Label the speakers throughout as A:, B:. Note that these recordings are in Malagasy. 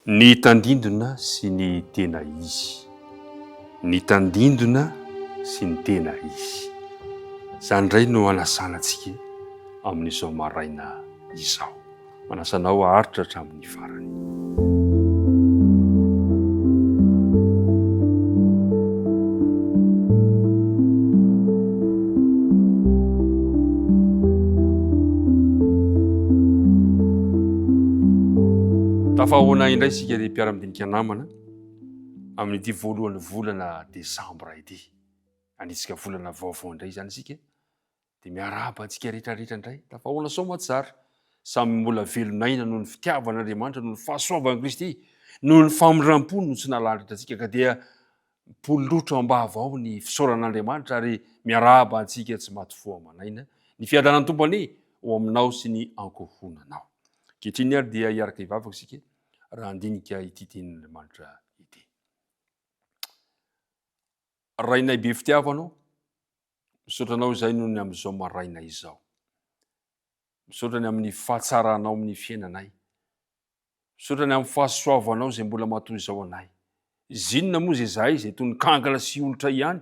A: Ny tandindona sy ny tena izy. Ny tandindona sy ny tena izy. Izany indray no anasana antsika amin'izao maraina izao. Manasa anao haharitra hatramin'ny farany. Tafahaona indray isika ry mpiara-midinika namana amin'ity voalohan'ny volana desambra ity. Anitsika volana vaovao indray izany isika. Dia miarahaba antsika rehetra rehetra indray. Tafahaona soamatsara. Samy mbola velon'aina noho ny fitiavan'Andriamanitra, noho ny fahasoavan'i Kristy, noho ny famindram-pony no tsy nahalany antsika ka dia mipololotra ao am-bava ao ny fisaoran'Andriamanitra ary miarahaba antsika tsy maty fo aman'aina. Ny fiadanan'ny Tompo anie ho aminao sy ny ankohonanao. Ankehitriny ary dia hiaraka hivavaka isika raha handinika ity tenin'Andriamanitra ity. Rainay be fitiavana ô, misaotra anao izay noho ny amin'izao maraina izao. Misaotra ny amin'ny fahatsaranao amin'ny fiainanay. Misaotra ny amin'ny fahasoavanao izay mbola matoy izao anay. Zinona moa izay izahay izay toy ny kankana sy olitra ihany,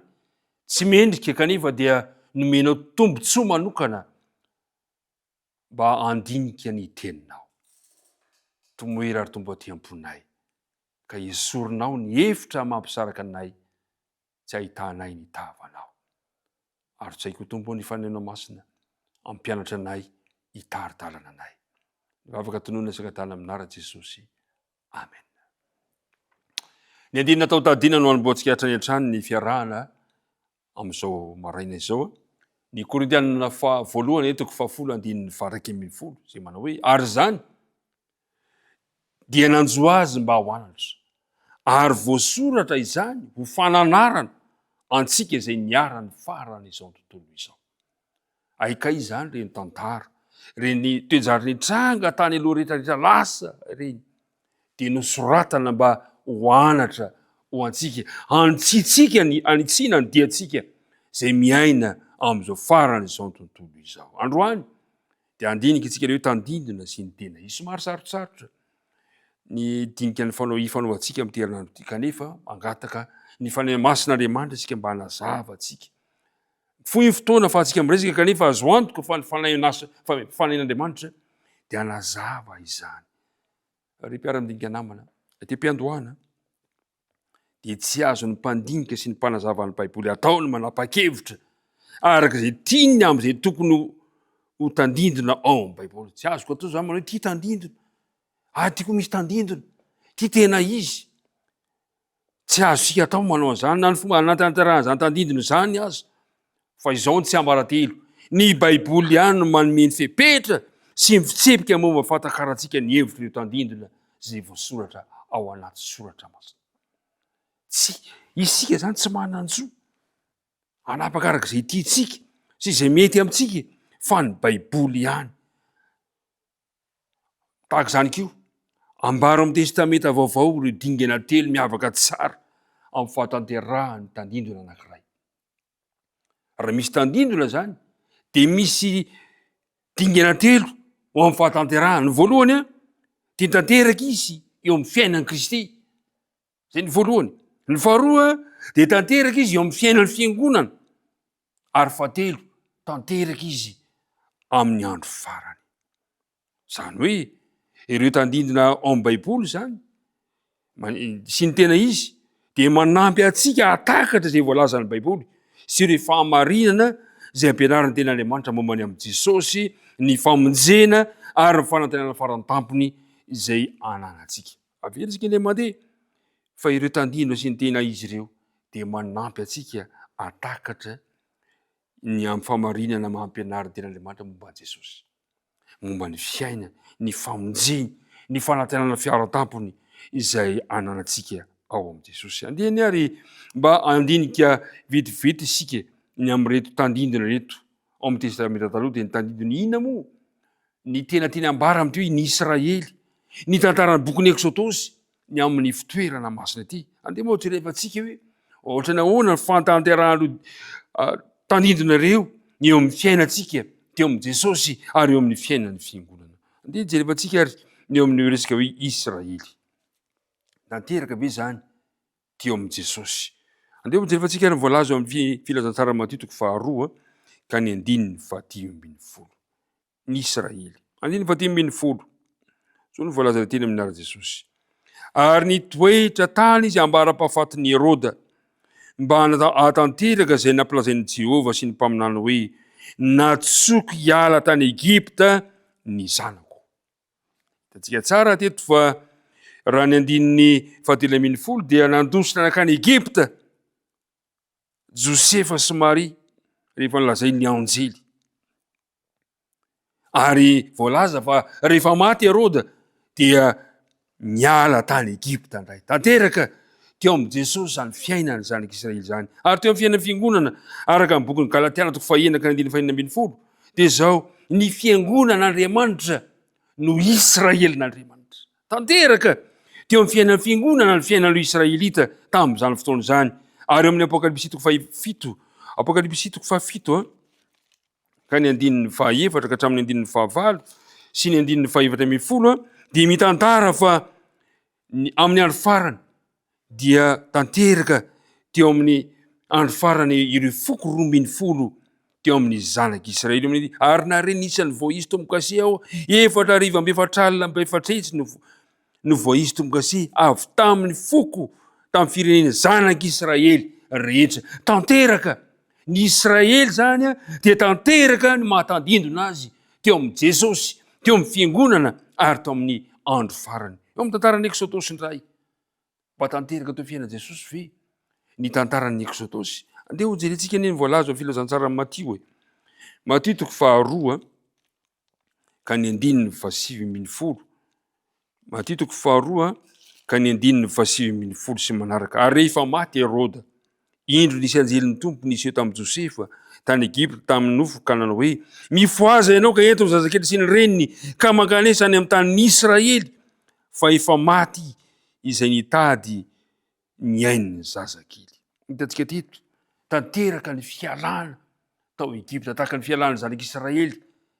A: tsy mendrika kanefa dia nomenao tombontsoa manokana mba handinika ny teninao. Tomoera ary Tompo aty am-ponay, ka esorinao ny efitra mampisaraka anay tsy ahitanay ny tavanao. Ary tsy haiko Tompo ny Fanahinao Masina hampianatra anay hitari-dalana anay. Ny vavaka tononina sy angatahana amin'ny anaran'i Jesosy. Amen. Ny andininy natao tadina no anombohantsika hatrany hatrany ny fiarahana amin'izao maraina izao. Ny Korintianina fa voalohany toko fahafolo andininy faha 11 izay manao hoe ary izany dia nanjo azy mba ho anatra, ary voasoratra izany ho fananarana antsika izay niharan'ny faran'izao tontolo izao. Hay kay izany ireny tantara, ireny toe-javatra nitranga tany aloha rehetra rehetra lasa ireny, dia nosoratana mba ho anatra ho antsika, hanitsiantsika ny hanitsiana ny diantsika izay miaina amin'izao faran'izao tontolo izao. Androany Dia handinika isika ireo tandindona sy ny tena izy. Somary sarotsarotra ny dinika ny fanao ifanaovantsika amin'ity herinandro ity, kanefa mangataka ny Fanahy Masin'Andriamanitra isika mba hanazava antsika. Fohy ny fotoana ahafahantsika miresaka, kanefa azo antoka fa ny Fanahy fa Fanahin'Andriamanitra dia hanazava izany. Ry mpiara-midinika namana, aty am-piandohana, dia tsy azon'ny mpandinika sy ny mpanazava ny Baiboly atao ny manapa-kevitra araka izay tiany amin'izay tokony ho tandindona ao amin'ny Baiboly. Tsy azoko atao izany manao hoe ity tandindona, ary ity koa misy tandindona, ity tena izy. Tsy azontsika atao manao an'izany na ny fomba hanatanterahana izany tandindona izany aza. Fa izao no tsiambaratelo, ny Baiboly ihany no manome ny fepetra sy ny fitsipika momba ny fahatakarantsika ny hevitr'ireo tandindona izay voasoratra ao anaty soratra masina. Tsy, isika izany tsy manan-jo hanapaka araka izay tiantsika sy izay mety amintsika fa ny Baiboly ihany. Tahaka izany koa, ambara ao amin'ny Testamenta Vaovao ireo dingana telo miavaka tsara amin'ny fahatanterahan'ny tandindona anankiray. Raha misy tandindona izany dia misy dingana telo ho amin'ny fahatanterahana. Ny voalohany dia tanteraka izy eo amin'ny fiainan'i Kristy. Izay ny voalohany. Ny faharoa dia tanteraka izy eo amin'ny fiainan'ny fiangonana. Ary fahatelo, tanteraka izy amin'ny andro farany. Izany hoe ireo tandindona ao amin'ny Baiboly izany sy ny tena izy dia manampy antsika hahatakatra izay voalazan'ny Baiboly sy ireo fahamarinana izay ampianarin'ny Tenin'Andriamanitra momba ny amin'i Jesosy, ny famonjena ary ny fanantenana faran-tampony izay ananantsika. Averintsika indray mandeha fa ireo tandindona sy ny tena izy ireo dia manampy antsika hahatakatra ny amin'ny fahamarinana mampianarin'ny Tenin'Andriamanitra momba an'i Jesosy. momba ny fiainany, ny famonjeny, ny fanantenana fiaran-tampony izay ananantsika ao amin'i Jesosy. Andeha anie ary mba handinika vetivety isika ny amin'ireto tandindona ireto ao amin'ny Testamenta Taloha, dia ny tandindona inona moa? Ny tena tiany ambara amin'ity hoe ny Israely, ny tantaran'ny bokin'ny Eksodosy, ny amin'ny fitoerana masina ity. Andeha moa jerevantsika hoe ohatrany ahoana ny fahatanterahan'ireo ah, tandindona ireo eo amin'ny fiainantsika teo amin'i Jesosy ary eo amin'ny fiainan'ny fiangonana. Andeha jerevantsika ary ny eo amin'ny resaka hoe Israely. Tanteraka ve izany teo amin'i Jesosy? Andeha hojerevantsika ny voalaza ao amin'ny Filazantsaran'i Matio toko faharoa ka ny andininy fahadimy ambin'ny folo. Ny Israely. Andininy fahadimy ambin'ny folo. Izao no voalaza teny amin'ny anaran'i Jesosy. Ary nitoetra tany izy ambara-pahafatin'i Heroda, mba hahatanteraka izay nampilazain'i Jehovah sy ny mpaminany hoe, Natsoko hiala tany Egypta ny zanako. Hitantsika tsara teto fa raha ny andininy fahatelo ambin'ny folo dia nandositra nankany Egypta Josefa sy Maria rehefa nolazain'ny anjely. Ary voalaza fa rehefa maty Heroda dia niala tany Egypta indray. Tanteraka teo amin'i Jesosy izany fiainan'ny zanak'Israely izany. Ary teo amin'ny fiainan'ny fiangonana, araka ny bokin'ny Galatiana toko fahenina ka ny andininy fahenina ambin'ny folo, dia izao, ny fiangonan'Andriamanitra no Israelin'Andriamanitra. Tanteraka teo amin'ny fiainan'ny fiangonana ny fiainan'ireo Israelita tamin'izany fotoana izany. Ary eo amin'ny Apokalypsy toko fahafito, Apokalypsy toko fahafito, ka ny andininy fahaefatra ka hatramin'ny andininy fahavalo sy ny andininy fahaefatra ambin'ny folo dia mitantara fa ny amin'ny andro farany dia tanteraka teo amin'ny andro farany ireo foko 12 teo amin'ny zanak'Israely amin'ny ary nare ny isan'ny voaisy tombo-kase aho 440 no no voaisy tombo-kase avy tamin'ny foko tamin'ny firenena zanak'Israely rehetra. Tanteraka ny Israely izany dia tanteraka ny mahatandindona azy teo amin'i Jesosy, teo amin'ny fiangonana ary tao amin'ny andro farany. Eo amin'ny tantaran'ny Eksodosy indray, mba tanteraka teo fiainan'i Jesosy ve ny tantaran'ny Eksodosy? Andeha hojerentsika anie ny voalaza ao filazantsaran'i Matio e. Matio toko faharoa ka ny andininy fahasivy ambin'ny folo. Matio toko faharoa ka ny andininy fahasivy ambin'ny folo sy manaraka. Ary rehefa maty Heroda, indro nisy anjelin'ny Tompo niseho tamin'i Josefa tany Egypta tamin'ny nofo ka nanao hoe, Mifohaza ianao ka ento ny zazakely sy ny reniny ka mankanesa any amin'ny tanin'ny Israely, fa efa maty izay nitady ny ain'ny zazakely. Hitantsika teto, tanteraka ny fialana tao Egypta, tahaka ny fialan'ny zanak'Israely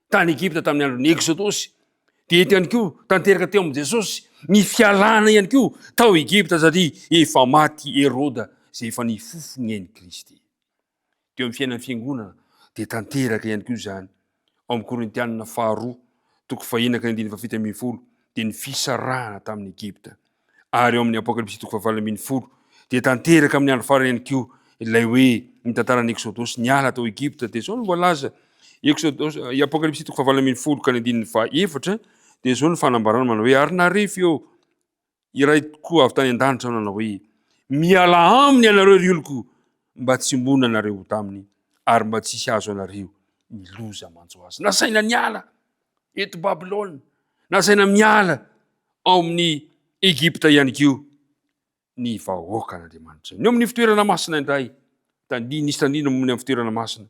A: tany Egypta tamin'ny andron'ny Eksodosy. Dia eto ihany koa, tanteraka teo amin'i Jesosy ny fialana ihany koa tao Egypta satria efa maty Heroda izay efa nifofo ny ain'i Kristy. Teo amin'ny fiainan'ny fiangonana dia tanteraka ihany koa izany. Ao amin'ny Korintianina faharoa, toko fahenina ka ny andininy fahafito ambin'ny folo dia ny fisarahana tamin'i Egypta. Ary ao amin'ny Apokalypsy toko fahavalo ambin'ny folo dia tanteraka amin'ny andro farany ihany koa ilay hoe ny tantaran'ny Eksodosy niala tao Egypta. Dia izao no voalaza, Eksodosy, Apokalypsy toko fahavalo ambin'ny folo ka ny andininy fahaefatra dia izao ny fanambarana manao hoe ary nare feo iray tokoa avy tany an-danitra nanao hoe, Mialà aminy ianareo ry oloko, mba tsy honina anareo ho taminy, ary mba tsy hihazo anareo ny loza manjo azy. Nasaina niala eto Babylona, nasaina miala ao amin'ny Egypta ihany koa ny vahoakan'Andriamanitra. Ny eo amin'ny fitoerana masina indray, tandiny, nisy tandindona momba ny amin'ny fitoerana masina.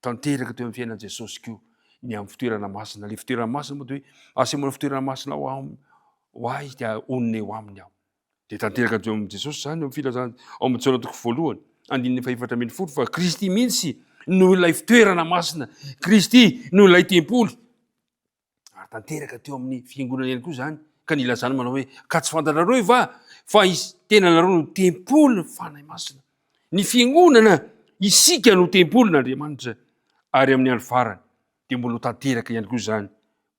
A: Tanteraka teo amin'ny fiainan'i Jesosy koa ny amin'ny fitoerana masina. Ilay fitoerana masina moa dia hoe asehoana fitoerana masina ao aminy, ho ahy dia honina eo aminy aho. Dia tanteraka teo amin'i Jesosy izany eo filazana ao amin'ny Jaona toko voalohany, andininy fahefatra ambin'ny folo fa Kristy mihitsy no ilay fitoerana masina, Kristy no ilay tempoly. Ary tanteraka teo amin'ny fiangonana ihany koa izany, ka nilazany manao hoe, ka tsy fantatrareo va fa izy tenanareo no tempolin'ny Fanahy Masina. Ny fiangonana, isika no tempolin'Andriamanitra, ary amin'ny andro farany dia mbola ho tanteraka ihany koa izany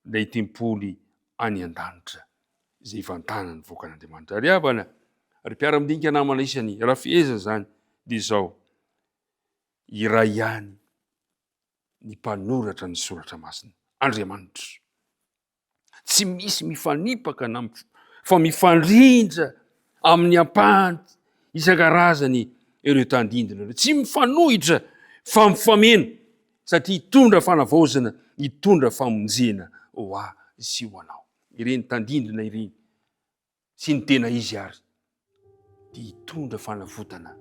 A: ilay tempoly any an-danitra izay ivantanan'ny vahoakan'Andriamanitra. Ry havana, ry mpiara-midinika namana isany, raha fehezina izany dia izao, iray ihany ny mpanoratra ny soratra masina, Andriamanitra. Tsy misy mifanipaka na fa mifandrindra amin'ny ampahany isan-karazany ireo tandindona ireo. Tsy mifanohitra fa mifameno satria hitondra fanavaozana, hitondra famonjena ho ahy sy ho anao. Ireny tandindona ireny sy ny tena izy ary dia hitondra fanavotana,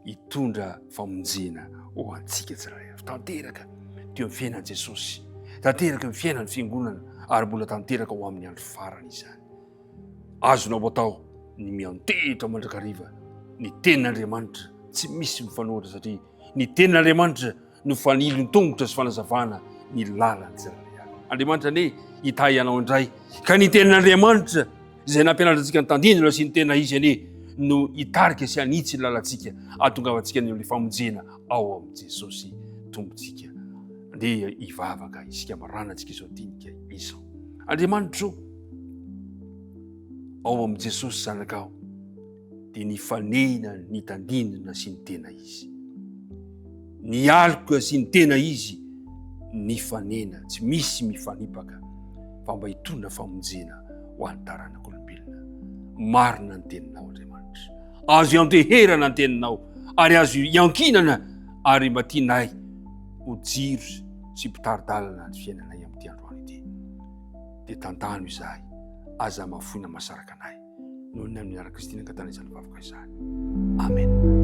A: hitondra famonjena ho antsika tsirairay avy. Tanteraka teo amin'ny fiainan'i Jesosy, tanteraka ny fiainan'ny fiangonana ary mbola tanteraka ho amin'ny andro farany izany. Azonao atao ny miantehitra mandrakariva ny tenin'Andriamanitra, tsy misy mifanohitra satria ny tenin'Andriamanitra no fanilon-tongotra sy fanazavana ny lalan'ny tsirairay avy. Andriamanitra anie hitahy anao indray ka ny tenin'Andriamanitra. Izay nampianatra antsika ny tandindona sy ny tena izy anie no hitarika sy hanitsy ny lalantsika hahatongavantsika any amin'ilay famonjena ao amin'i Jesosy Tompontsika. Andeha hivavaka isika maranantsika izao dinika izao. Andriamanitro, ao amin'i Jesosy Zanakao dia nifanena ny tandindona sy ny tena izy. Ny aloka sy ny tena izy nifanena, tsy misy mifanipaka fa mba hitondra famonjena ho an'ny taranak'olombelona. Marina ny teninao Andriamanitra. Azo ianteherana ny teninao ary azo iankinana ary mba tianay ho jiro sy mpitari-dalana ny fiainanay amin'ity androany ity. Dia tantano izahay, aza mafoina masaraka anay. Noho ny amin'ny anaran'i Kristy nangatahana izany vavaka izany. Amen.